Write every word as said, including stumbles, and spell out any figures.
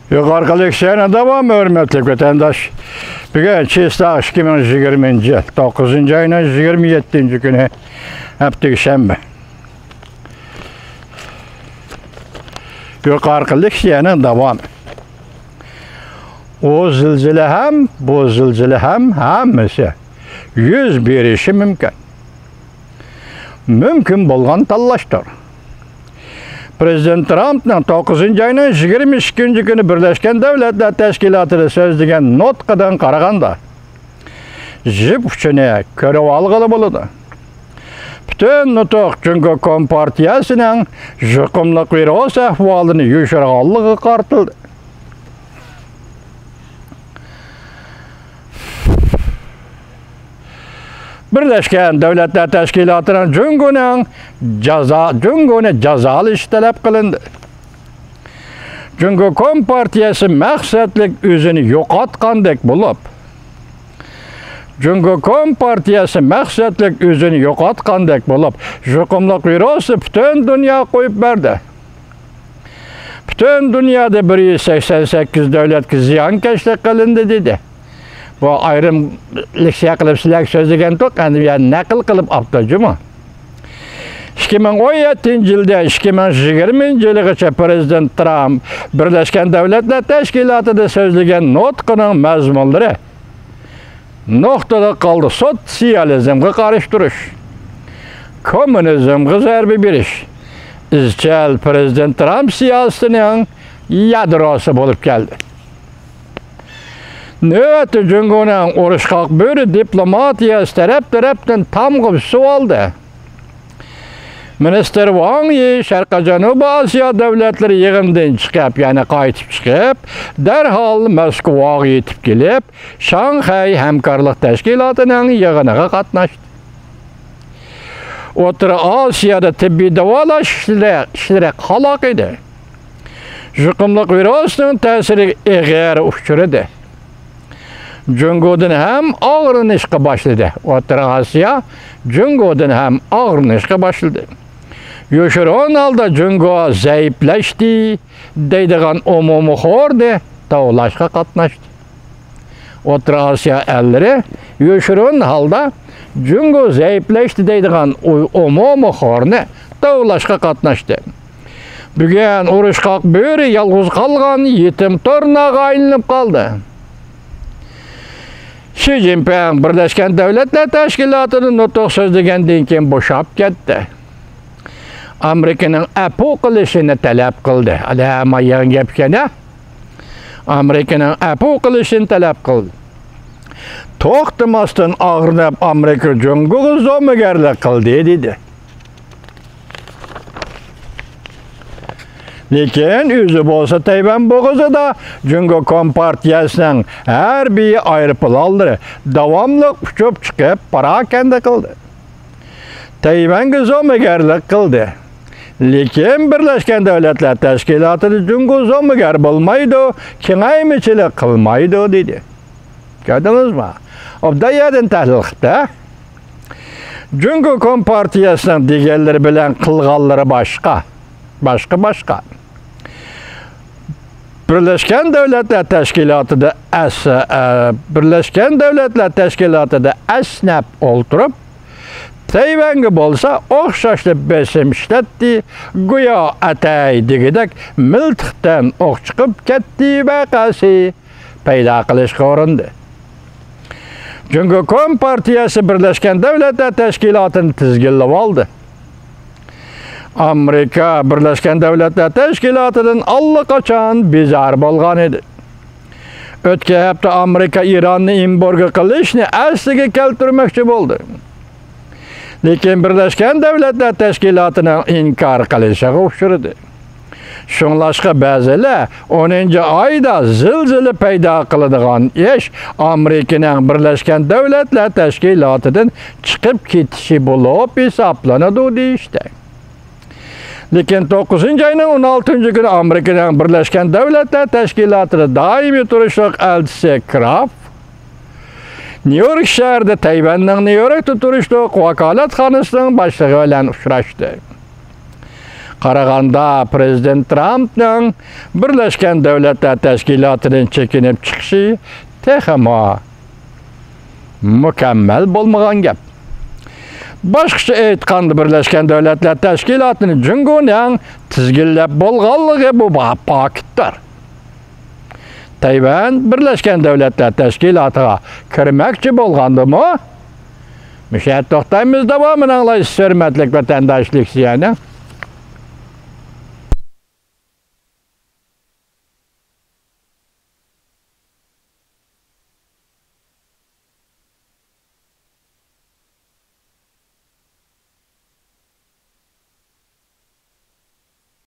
يۇقىرىقى لېكسىيەنىڭ داۋامى، ھۆرمەتلىك ۋەتەنداش. بۈگۈن چىسلاغ ئىككى مىڭ يىگىرمىنچى يىل توققۇزىنچى ئاينىڭ يىگىرمە يەتتىنچى كۈنى، ھەپتىكى شەنبە. يۇقىرىقى لېكسىيەنىڭ داۋامى. ئۇ زىلزىلە ھەم، بۇ زىلزىلە ھەم ھەممىسى يۈز بېرىشى مۇمكىن. مۇمكىن بولغان تاللاشتۇر. پىرېزىدېنت ترامپنىڭ توققۇزىنچى ئاينىڭ يىگىرمە ئىككىنچى كۈنى بىرلەشكەن دۆلەتلەر تەشكىلاتىدا سۆزلىگەن نۇتقىدىن قارىغاندا، جىپ ئۇچىنى كۆرۈۋالغىلى بولىدۇ. پۈتۈن نۇتۇق جۇڭگو كومپارتىيەسىنىڭ يۇقۇملۇق ۋىرۇس ئەھۋالىنى يوشۇرغانلىقىغا قارىتىلدى. بىرلەشكەن دۆلەتلەر تەشكىلاتىنىڭ جۇڭگونىڭ جازا، جۇڭگونى جازالىشى تەلەپ قىلىندى. جۇڭگو كومپارتىيەسى مەقسەتلىك ئۆزىنى يوقاتقاندەك بولۇپ، جۇڭگو كومپارتىيەسى مەقسەتلىك ئۆزىنى يوقاتقاندەك بولۇپ، يۇقۇملۇق ۋىرۇسنى پۈتۈن دۇنياغا قويۇپ بەردى. پۈتۈن دۇنيادا بىر يۈز سەكسەن سەككىز دۆلەتكە زىيانكەشلىك قىلىندى، دېدى. بۇ ئايرىم لېكسىيە قىلىپ سىلەرگە سۆزلىگەنتۇق، ئەمدى بۇ يەردە نەقىل قىلىپ ئاپتۇ جۇمۇ. ئىككى مىڭ ئون يەتتىنچى يىلدىن ئىككى مىڭ يىگىرمىنچى يىلىغىچە پىرېزىدېنت ترامپ بىرلەشكەن دۆلەتلەر تەشكىلاتىدا سۆزلىگەن نۇتقىنىڭ مەزمۇنلىرى نۇقتىلىق ھالدا سوتسىيالىزمغا قارشى تۇرۇش، كوممۇنىزمغا زەربە بېرىش، ئىزچىل پىرېزىدېنت ترامپ سىياسىتىنىڭ يادروسى بولۇپ كەلدى. نۆۋەتتە جۇڭگونىڭ ئۇرۇشقاق بۆرە دىپلوماتىيەسى تەرەپ-تەرەپتىن تامغا بېسىۋالدى. مىنىستىر ۋاڭ يى شەرقىي جەنۇبىي ئاسىيا دۆلەتلىرى يىغىنىدىن چىقىپ، يەنى قايتىپ چىقىپ، دەرھال موسكۋاغا يېتىپ كېلىپ، شاڭخەي ھەمكارلىق تەشكىلاتىنىڭ يىغىنىغا قاتناشتى. ئوتتۇرا ئاسىيادا تېببىي داۋالاش ئىشلىرى، ئىشلىرى قالاق ئىدى. يۇقۇملۇق ۋىرۇسنىڭ تەسىرىگە ئېغىر ئۇچرىدى. جۇڭگودىن ھەم ئاغرىنىشقا باشلىدى. ئوتتۇرا ئاسىيا جۇڭگودىن ھەم ئاغرىنىشقا باشلىدى. يوشۇرۇن ھالدا جۇڭگو زەئىپلەشتى دەيدىغان ئومۇمىي خورنى تاۋلاشقا قاتناشتى. ئوتتۇرا ئاسىيا ئەللىرى يوشۇرۇن ھالدا جۇڭگو زەئىپلەشتى دەيدىغان ئۇ-، ئومۇمىي خورنى تاۋلاشقا قاتناشتى. بۈگۈن ئۇرۇشقاق بۆرە يالغۇز قالغان يېتىم تۇرنىغا ئايلىنىپ قالدى. شى جىنپىڭ بىرلەشكەن دۆلەتلەر تەشكىلاتىدا نۇتۇق سۆزلىگەندىن كېيىن بوشاپ كەتتى. ئامېرىكىنىڭ ئەپۇ قىلىشىنى تەلەپ قىلدى. ئەلە، ئەمما يېڭى گەپ ئىكەن، ھە؟ ئامېرىكىنىڭ ئەپۇ قىلىشىنى تەلەپ قىلدى. توختىماستىن ئاغرىنىپ، ئامېرىكا جۇڭگوغا زومىگەرلىك قىلدى، دېدى. لېكىن ئۆزى بولسا تەيۋەن بوغۇزىدا جۇڭگو كومپارتىيەسىنىڭ ھەربىي ئايروپىلانلىرى داۋاملىق ئۇچۇپ چىقىپ پاراكەندە قىلدى. تەيۋەنگە زومىگەرلىك قىلدى. لېكىن بىرلەشكەن دۆلەتلەر تەشكىلاتىدا جۇڭگو زومىگەر بولمايدۇ، كېڭەيمىچىلىك قىلمايدۇ، دېدى. كۆردىڭىزمۇ؟ ئوبدان يەردىن تەھلىل قىپتۇ. جۇڭگو كومپارتىيەسىنىڭ دېگەنلىرى بىلەن قىلغانلىرى باشقا. باشقا، باشقا. بىرلەشكەن دۆلەتلەر تەشكىلاتىدا ئەس-، ئە، بىرلەشكەن دۆلەتلەر تەشكىلاتىدا ئەسنەپ ئولتۇرۇپ، تەيۋەنگە بولسا ئوخشاشلا بېسىم ئىشلەتتى، گويا ئەتەي دېگۈدەك مىلتىقتىن ئوق چىقىپ كەتتى ۋەقەسى پەيدا قىلىشقا ئۇرۇندى. جۇڭگو كومپارتىيەسى بىرلەشكەن دۆلەتلەر تەشكىلاتىنى تىزگىنلىۋالدى. ئامېرىكا بىرلەشكەن دۆلەتلەر تەشكىلاتىدىن ئاللىقاچان بىزار بولغان ئىدى. ئۆتكەن ھەپتە ئامېرىكا ئىراننى ئېمبارگو قىلىشنى ئەسلىگە كەلتۈرمەكچى بولدى. لېكىن بىرلەشكەن دۆلەتلەر تەشكىلاتىنىڭ ئىنكار قىلىشىغا ئۇچرىدى. شۇڭلاشقا بەزىلەر ئونىنچى ئايدا زىلزىلە پەيدا قىلىدىغان ئىش ئامېرىكىنىڭ بىرلەشكەن دۆلەتلەر تەشكىلاتىدىن چىقىپ كېتىشى بولۇپ ھېسابلىنىدۇ دېيىشتى. لېكىن توققۇزىنچى ئاينىڭ ئون ئالتىنچى كۈنى ئامېرىكىنىڭ بىرلەشكەن دۆلەتلەر تەشكىلاتىدا دائىمىي تۇرۇشلۇق ئەلچىسى كراف نيۇ يورك شەھىرىدە تەيۋەننىڭ نيۇ يوركتا تۇرۇشلۇق ۋاكالەتخانىسىنىڭ باشلىقى بىلەن ئۇچراشتى. قارىغاندا، پىرېزىدېنت ترامپنىڭ بىرلەشكەن دۆلەتلەر تەشكىلاتىدىن چېكىنىپ چىقىشى تېخىمۇ مۇكەممەل بولمىغان گەپ. باشقىچە ئېيتقاندا، بىرلەشكەن دۆلەتلەر تەشكىلاتىنى جۇڭگونىڭ تىزگىنلەپ بولغانلىقى بۇ پاكىتتۇر. تەيۋەن بىرلەشكەن دۆلەتلەر تەشكىلاتىغا كىرمەكچى بولغاندىمۇ؟ مۇشۇ يەردە توختايمىز، داۋامىنى ئاڭلايسىز، ھۆرمەتلىك ۋەتەنداش لېكسىيەنىڭ